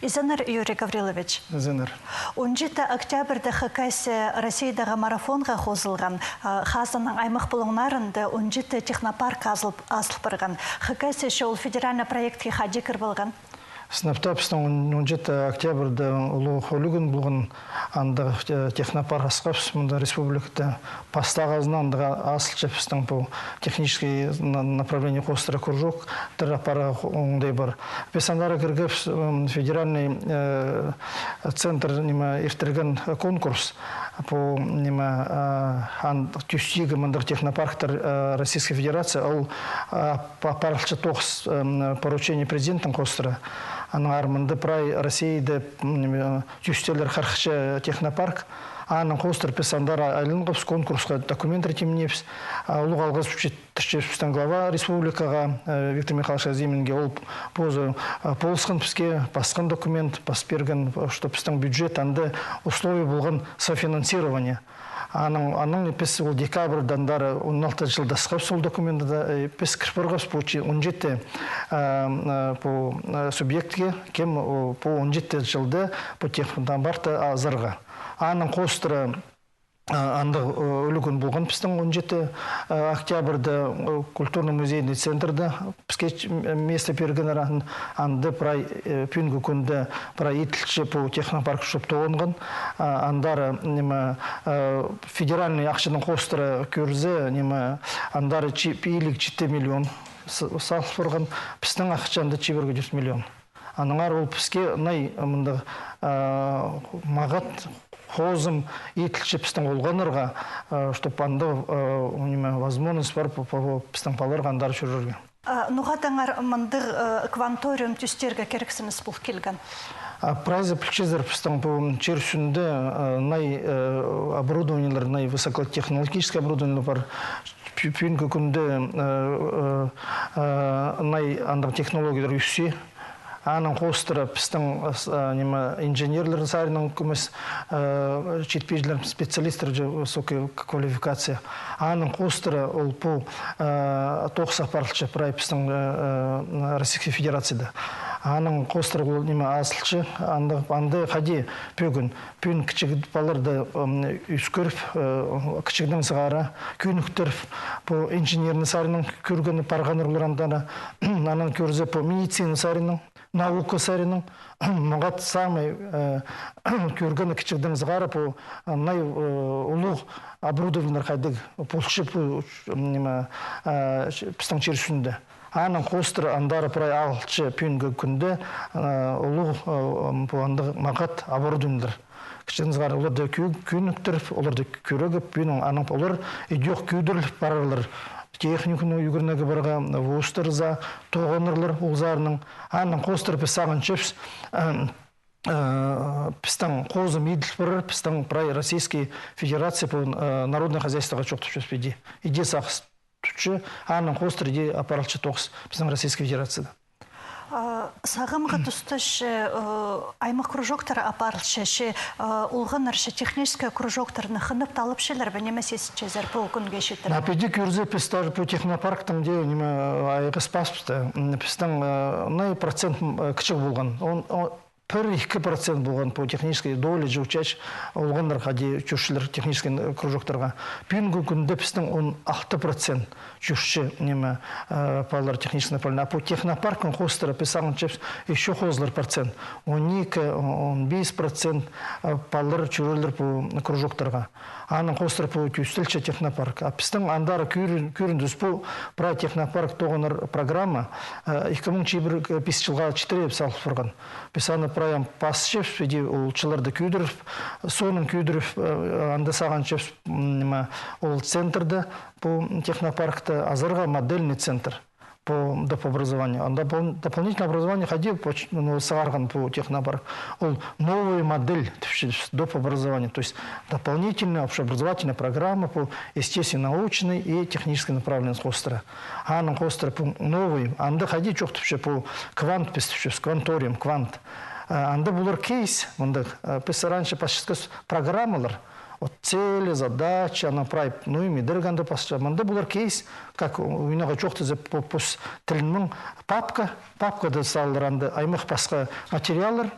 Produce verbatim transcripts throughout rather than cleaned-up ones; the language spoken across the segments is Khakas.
Изеннер, Юрий Гаврилович. Изеннер. Он читі октябрьда Хакасия Россиядағы марафонға хозылған. А, Хазанның аймах пулуңнарында он читі технопарк азыл-, азыл парған. Хакасия че ол федеральный проектке хайди кір полған? Сынап таа, пістің он, он читі октябрьда улуғ ӱлӱкӱн полған, анда, э, технопарк асхабыс, мында республикада пастағызынаң андағ азылча пістің пу технический на-, направление хоостыра кружоктар апарарға оңдай пар. Піс андар кіргебіс, м, федеральный, э, центр, ниме, иртірген конкурс. Пу, ниме, э, ан-, тӧстіг мындағ технопарктар, э, Российская Федерация, ол, э, па-, парылча тоғыс, м, поручение президенттің хоостыра. Аннаңар мында прай Россияда, м, ниме, тӧстелер хырыхча технопарк. Аның хоостыра піс андар айланғабыс, конкурсха документтер тимнебіс. А, улуғ алғыс читірчебіс пістің глава республикаға, э, Виктор Михайловичке Зиминге, ол позы, э, полысхан піске, пасхан документ, пас пирген, что пістің бюджет, анда условие полған софинансирование. Аның, аның піс ол декабрьда андар он алты чылда асхабыс ол документті, э, піс кір парғабыс пу чи-, он читі, э, э, пу, э, субъектке, кем, о, пу он читі чылда пу технопаркты азарға. Аның хоостыра, э, андағ, э, ӱлӱкӱн полған пістің он читі, э, октябрьда, э, культурно-музейный центрда піске ч-, м, место пиргеннер, ан-, анда прай, э, пӱӱнгі кӱнде прай иділче пу технопарк чоохтанған. А, андар, ниме, э, федеральный ахчаның хоостыра кӧрзе, ниме, андар чи-, пиліг читі миллион с-, салыл парған, пістің ахча анда чибіргі чӱс миллион. Аннаңар ол піске най мындағ, а, мағат, хозым иділче пістің олғаннарға, а, чтоб анда, а, ниме, возможность пар п-, п-, пістің палаларға андар чӧрерге. А, ноға даңар мындағ, а, кванториум тӧстерге кирексініс пол килген? А, прайзы пілчезер, пістің пу чир ӱстӱнде, а, най, а, оборудованиелер, най высокотехнологическое оборудованиелер пар. Пӱ-, пӱӱнгі кӱнде, а, а, а, най андағ технологиялар ӧсче. Аның хоостыра пістің, а, с-, а, ниме, инженерлер саринаң кӧмес, а, читпеҷілер, специалисттер же высокая к-, квалификация. Аның хоостыра ол пу, а, тоғыс апарылча прай пістің, а, а, Российская Федерацияда. Аның хоостыра ол ниме азылча, анда, анда хайди пӧгін Пӱӱн кічіг палаларды, м, ӧскіріп, э, кічігдең сығара кӧніктіріп, пу инженерный саринаң кӧргені парғаннар олар андар, анаң кӧрзе, пу медицина саринаң, наука саринаң, мағат самый, э, кӧргені кічігдең сығара, пу, э, най, э, улуғ оборудованиелер хайдағ полча пу, м, ниме, э, пістің чир ӱстӱнде. Аның хоостыра андар прай алча пӱӱнгі кӱнде, э, улуғ, э, м, пу андағ мағат оборудованиелер. Кічігдең сығара оларды кӧ-, кӧніктіріп, оларды кӧрігіп, пӱӱн анаң олар идӧк кӧдіріліп парарлар. Техникумны ӱгренерге парарға, вузтарзар тоғынарлар ол саринаң. Аның хоостыра піс сағынчабыс, э, э, пістің хозым иділ парар, пістің прай Российский Федерация пу, э, народное хозяйствоға чоохтапчабыс піди. Иди сағыс тутча, аның хоостыра иди апарылча тоғыс пістің Российская Федерацияда. А, сағамғы туста че, э, аймах кружоктары апарылча, че, э, олғаннар че технический кружоктарны хынып та алыпчалар ба, ниме сизінчезер пу кӱнге читіре? А піди кӧрзе, піс даже пу технопарктың дее, ниме, айғаспаспыс та. М, пістің, э, най процент, м, э, кічіг полған. Он, он, пір-ікі процент полған пу технический доля же учач олғаннар хайди чӧрчелер технический кружоктарға. Пӱӱнгі кӱнде пістің он алты процент чӧрче, ниме, э, палалар технический направление. А пу технопарктың хоостыра піс сағынчабыс ещё хозылар процент. Он ікі, он пис процент, э, палалар чӧрерлер пу кружоктарға. Аның хоостыра пу тӧстелче технопарк. А пістің андар кӧрін-, кӧріндіс пу прай технопарк тоғынар программа, э, ікі муң чибіргі пис чылға читіре салыл парған. Піс аны прай ам пасчабыс, піди ол чылларды кӧдіріп, соонаң кӧдіріп, э, анда сағынчабыс, м, ниме, ол центрді, пу технопаркты азарға модельный центр по доп. Образованию. Анда пол-, дополнительное образование хайди поч-, ну, сығарған пу технопарк. Ол новая модель тіпчебіс доп. Образования. То есть дополнительная общеобразовательная программа по естественно-научной и технической направлениям хоостыра. Аның хоостыра пу новый, анда хайди чоохтапча пу квант піс тіпчебіс, кванториум, квант. Э, анда полар кейс, мындағ, э, піс раньше пасчатханыбыс программалар, Вот цели, задачи, анаң прай, ну, и мидіргенде пасча. Мында пулар кейс, как уйнаға чоохтаза, пу-, пос тілінең папка, папкада салар анда аймах пасха материаллар,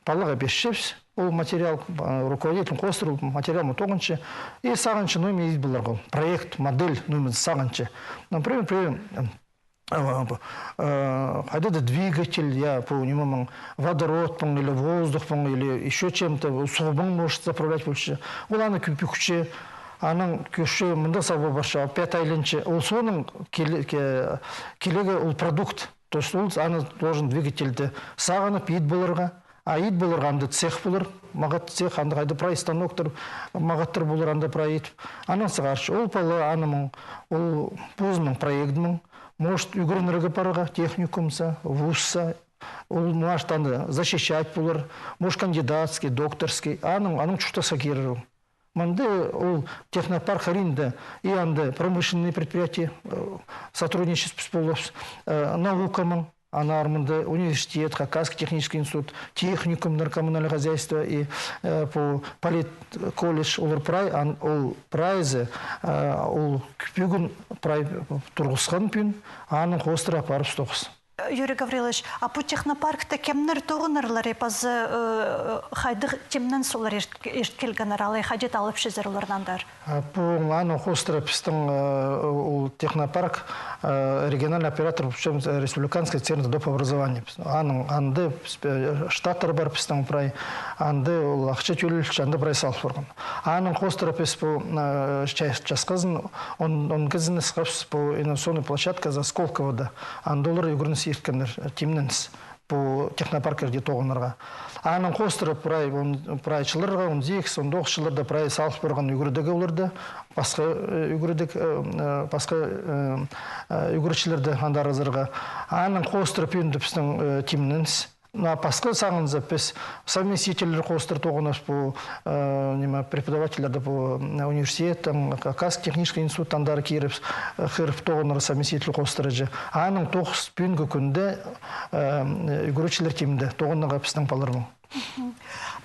палаға пирчебіс, ол материал, а, руководитель хоостыра ол материал ма тоғынча, и сағынча, ну, и ит поларға ол. Проект, модель, ну, и сағынча. Например, пример, м, а, а, хайда-да двигатель, я, по нимемең, водородпаң или воздухпаң, или ещё чем-то, суғбаң, может, заправлять полча. Ол аны кӧ-, пӱкче, анаң кӧрче, мында саба парча, опять айланча. Ол соонаң келе-, ке-, килерге ол продукт. То есть ол аны должен двигательді сағынып, ит поларға. А ит поларға анда цех полар, мағат цех, анда хайда прай станоктар, мағаттар полар, анда прай ит. Анаң сығарча. Ол пала анымның, ол позының проектімнең, может, ӱгренерге парарға техникумзар, вуззар, ол, может, анда защищать полар, может, кандидатский, докторский, анаң, анаң чуртасха кирер ол. Мында ол технопарк хыринда, и анда промышленный предприятие, э, сотрудничество поларбыс, э, наукамаң, аннаңар мында университет, Хакасский технический институт, техникумнар, коммунальное хозяйство и, э, по политколледж, олар прай, ан-, ол прайзы, э, ол пӱгӱн прай турғысхан пӱӱн, аның хоостыра апарыбыс тоғыс. Юрий Гаврилович, а пу технопаркта кемнер тоғынарлар, и паза, э, хайдағ тимненіс олар ирт-, ирт килгеннер, алай хайди алып чӧрзер оларны андар? А пу, аның хоостыра пістің, э, ол технопарк, э, региональный оператор, причём, э, республиканский центр доп. Образования. Аның анда піс-, э, штаттар пар пістің прай, анда ол ахча тӧлелче, анда прай салып парған. Аның хоостыра піс пу, э, час-, часхызын, он, он кізіні сығарыбыс пу инновационный площадказар Сколковода. Анда олар ӱгреніс ирткеннер, э, тимненіс пу технопарктерде тоғынарға. Аның хоостыра прай, он, прай чылларға, он сигіс, он тоғыс чылларда прай салып парған ӱгредіг оларда, пасха, э, ӱгредіг, э, э, пасха, э, э, ӱгретчілерді андар азарға. Аның хоостыра пӱӱнде пістің, э, тимненіс. А пасха сағынза, піс совместительлер хоостыра тоғынарбыс пу, э, ниме, преподавательлерді пу, м, университеттің, Хакасский технический институт андар киріп, э, кіріп тоғынар совместитель хоостыра чи. Аның тоғыс пӱӱнгі кӱнде, э, ӱгретчілер тимде, тоғынарға пістің палаларның.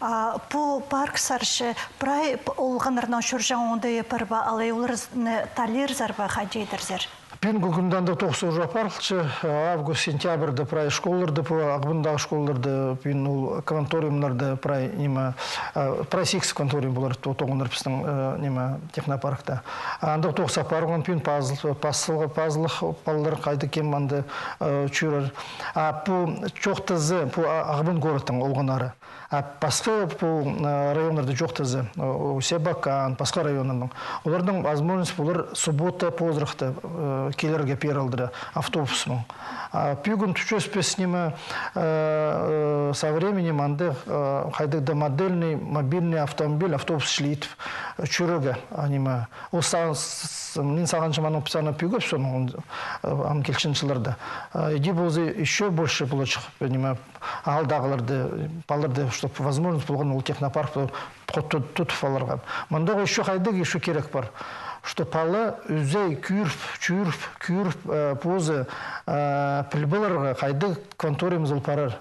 А пу парк сарчы прай п-, олғаннарның чӧрҷең оңдайы пар ба, алай оларны талирзар ба, хайди идерзер? Пӱӱнгі кӱнде андағ тоғыс уже апарылча, август, сентябрьда прай школаларда, пу Ағбандағы школаларда, пӱӱн ол кванториумнарда прай, ниме, а, прай сигіс кванториум полар то-, тоғынар пістің, э, ниме, технопаркта. Андағ тоғыс апарылған, пӱӱн пазыл-, пазылғы-, пазылығ палалар хайдағ кем анда, э, чӧрер. А пу чоохтаза, пу А-, Ағбан городтың олғаннары. А пасха пу, э, районнарда чоохтаза, о, Себакан, пасха районнарның. Оларның возможность полар суббота позырахта, э, килерге пеер алдыра автобуснаң. А пӱӱн тӱсчебіс ниме, э, э, со временем анда, э, хайдағ-да модельный, мобильный автомобиль, автобус ишлейді, э, чӧрерге, а, ниме. Ол са-, с-, с-, мин сағынчам, аның піс аны пӱгебіс, он, э, ам килчең чылларда. Э, иди полза, ещё больше поларҷых, ниме, аалдағыларды, палаларды, чтоб возможность полған ол технопарк пу-, ту-, тутып аларға. Мындағ ещё хайдағ ещё кирек пар, чтоб пала ӱзей кӧріп, чӧріп, кӧріп, э, позы, э, піл поларға, хайдағ кванториумзар ол парар.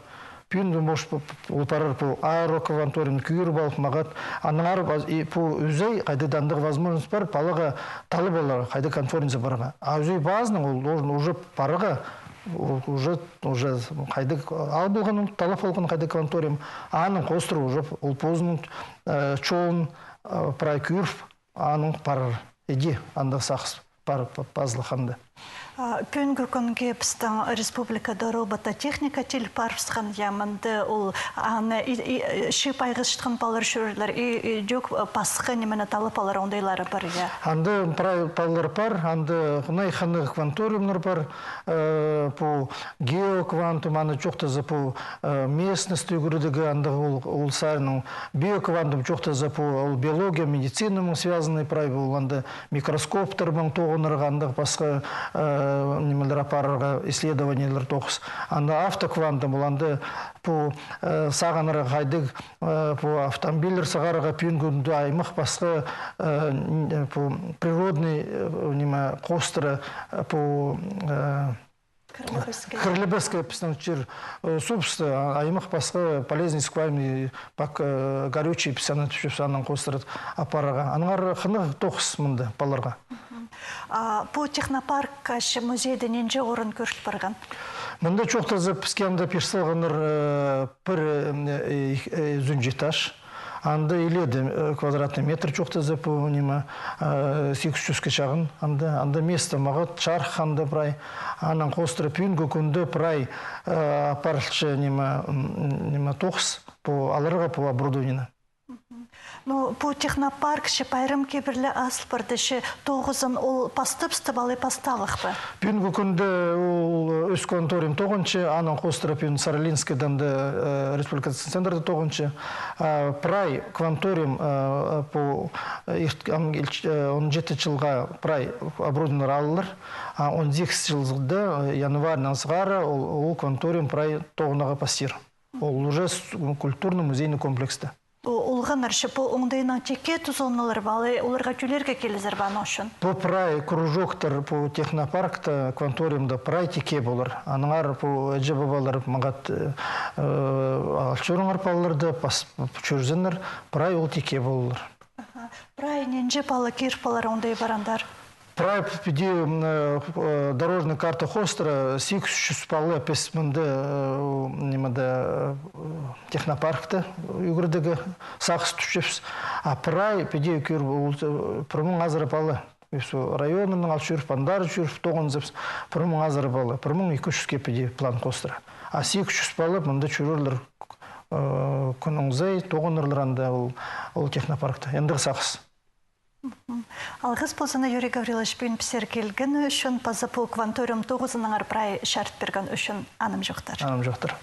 Пӱӱн, может, пу-, пу-, ол парар пу аэрокванториум кӧріп алып, мағат, аннаңар пу ӱзей хайдағ-да андағ возможность пар, палаға таллап аларға, хайдағ кванториумзар парарға. А ӱзей пазынаң ол должен уже парарға, у-, уже, уже хайдағ аал полған, ол таллап алған хайдағ кванториум, аның хоостыра уже ол позының, э, чолын, э, прай кӧріп, аның парар. Иди андағ сағыс пар, па-, пазылған анда. А пӱӱнгі кӱнге пістің республикада робототехника тил парыбысхан, я, мында ол, аны и, и, чыып айғасчатхан палалар чӧрерлер, и, и дӧк, э, пасха нимені таллап алар оңдайлары пар, я. Анда прай палалар пар, анда хынығ кванториумнар пар, э, пу геоквантум, аны чоохтаза пу, э, местность ӱгредігі, анда ол, ол саринаң биоквантум чоохтаза пу, ол биология, медицинанаң связанный прай, ол анда микроскоптарнаң тоғынарға, андағ пасха, э, нимелер апарарға, исследованиелер тоғыс. Анда автоквантум, ол анда пу, э, сағынарға хайдағ, э, пу автомобильлер сығарарға пӱӱнгі кӱнде аймах пасха, э, н-, э, пу природный, э, ниме, хоостыра, э, пу, э, Кірлебеске. Кірлебеске пістің чир, э, субсты, а, аймах пасха полезный ископаемый, пак, э, горючий піс аны тіпчебіс, анаң хоостыра апарарға. Аннаңар хынығ тоғыс мында паларға. Мгм. А пу технопарк, аш, музейде нинҷе орын кӧріл парған? Мында чоохтаза, піске анда пир салғаннар, э, пір, э, э, ӱзінҷі этаж. Анда иледе, э, квадратный метр чоохтаза пу, ниме, э, сигіс чӱске чағын. Анда, анда место мағат, чарых анда прай. Анаң хоостыра пӱӱнгі кӱнде прай, э, апарылча, ниме, м, ниме, тоғыс пу аларға пу оборудованиені. Ну, пу технопарк че пайрам кибірле азыл парды, че тоғызын ол пастабысты ба алай пасталых па? Пӱӱнгі кӱнде ол, э, ӱс кванториум тоғынча, анаң хоостыра пӱӱн Саралинскайда, э, республикаци центрда тоғынча. А прай кванториум, э, пу, э, ирт-, ам, илч-, э, он читі чылға прай оборудованиелер алылар. А он сигіс чылда, э, январьнаң сығара ол, ол кванториум прай тоғынарға пастир. Ол уже с-, культурно-музейный комплекста. О, олғаннар че пу оңдайнаң тикке тузаланалар ба, алай оларға тӧлирге килізер бе аның ӱчӱн? Пу прай кружоктар, пу технопаркта, кванториумда прай тикке полар. Аннаңар пу іҷе-пабалар мағат, э, э, ал чӧріңер палаларды, пас-, чӧрзіннер, прай ол тикке полар. Аха. Прай нинҷе пала кир палар оңдай парғандар? Прай піди, м, э, э, дорожный карта хоостыра сигіс чӱс пала піс мында, э, нимеде, э, технопаркта ӱгредіге сағыс тутчабыс. А прай піди кӧр ол, э, пір муң азыра пала. Піс районның ал чӧріп, андар чӧріп, тоғынзабыс, пір муң азыра пала, пір муң ікі чӱске піди план хоостыра. А сигіс чӱс пала мында чӧрерлер, э, кӱннің сай тоғынарлар анда ол, ол технопаркта. Ендігі сағыс. Мгм. Алғыс ползын, Юрий Гаврилович, пӱӱн пісер килгені ӱчӱн, паза пу кванториум тоғызынаңар прай чарыт пирген ӱчӱн. Анымҷохтар. Анымҷохтар.